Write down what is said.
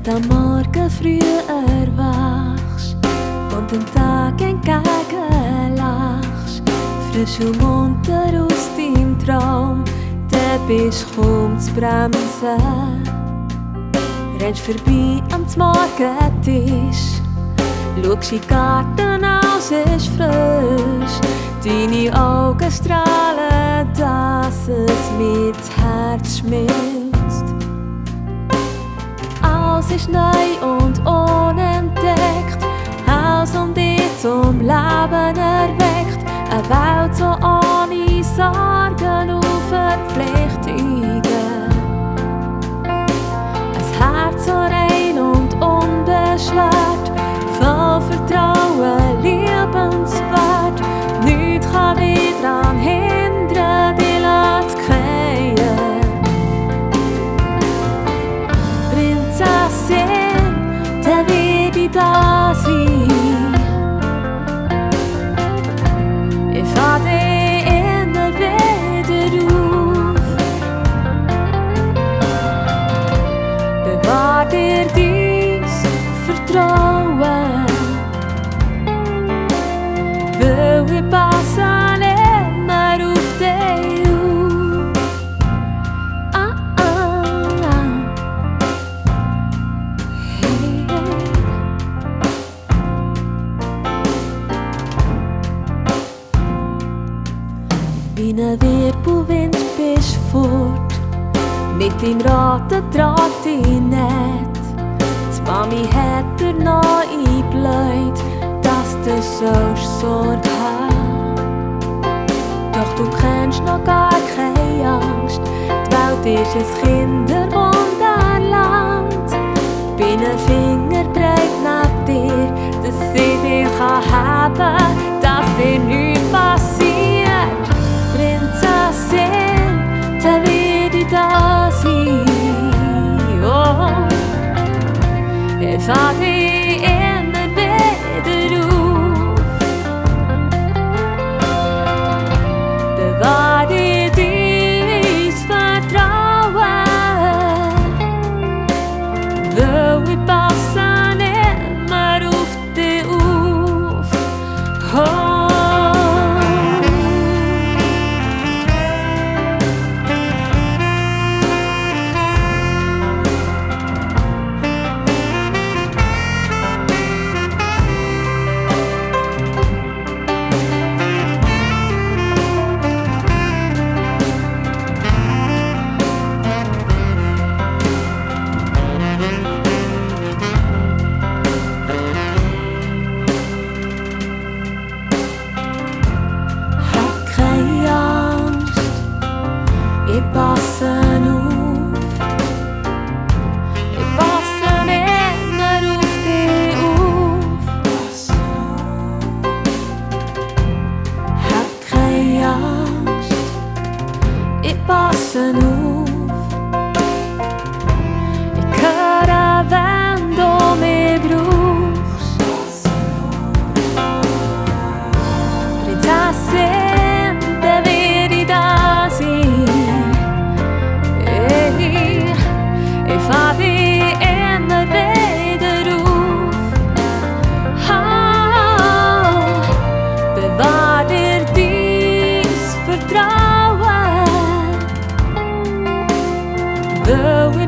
am Morgen früh erwachst und den Tag entgegenlachst, frisch und munter aus deinem Traum, dann bist du kaum zu bremsen. Rennst vorbei am Morgentisch, schaust in den Garten, alles ist frisch, deine Augen strahlen, dass es mir das Herz schmilzt. Alles ist neu und unentdeckt, alles um dich zum Leben erweckt, eine Welt so ohne Sorgen und Verpflichtungen. Ein Herz so rein und unbeschwert, voll Vertrauen, liebenswert. Nichts kann dich daran hindern, dich zu fallen. Prinzessin, dann wird ich da sein. Ich fahre dich immer wieder auf. Bewahr dir dein Vertrauen, weil ich passe immer auf dich auf. Hey, hey. Wie ein Wirbelwind bist du fort, mit deinem roten Draht im Netz. Die Mami hat dir noch eingebläut, dass du sollst Sorge haben. Doch du kennst noch gar keine Angst, die Welt ist ein Kinderwunderland. Bin ein Fingerbreit neben dir, dass sie dich haben kann, dass dir nichts passiert. Prinzessin, dann wird ich da sein. Oh, ich fahre dich immer wieder auf. Bewahr dir dein Vertrauen, weil ich passe immer auf dich auf. Oh. Ich passe auf, ich passe immer auf dich auf. Hab keine Angst, ich passe auf. Ich höre, wenn du mich brauchst. Prinzessin, dann wird ich da sein. Ich fahre dich immer wieder auf. Bewahr dir dein Vertrauen, weil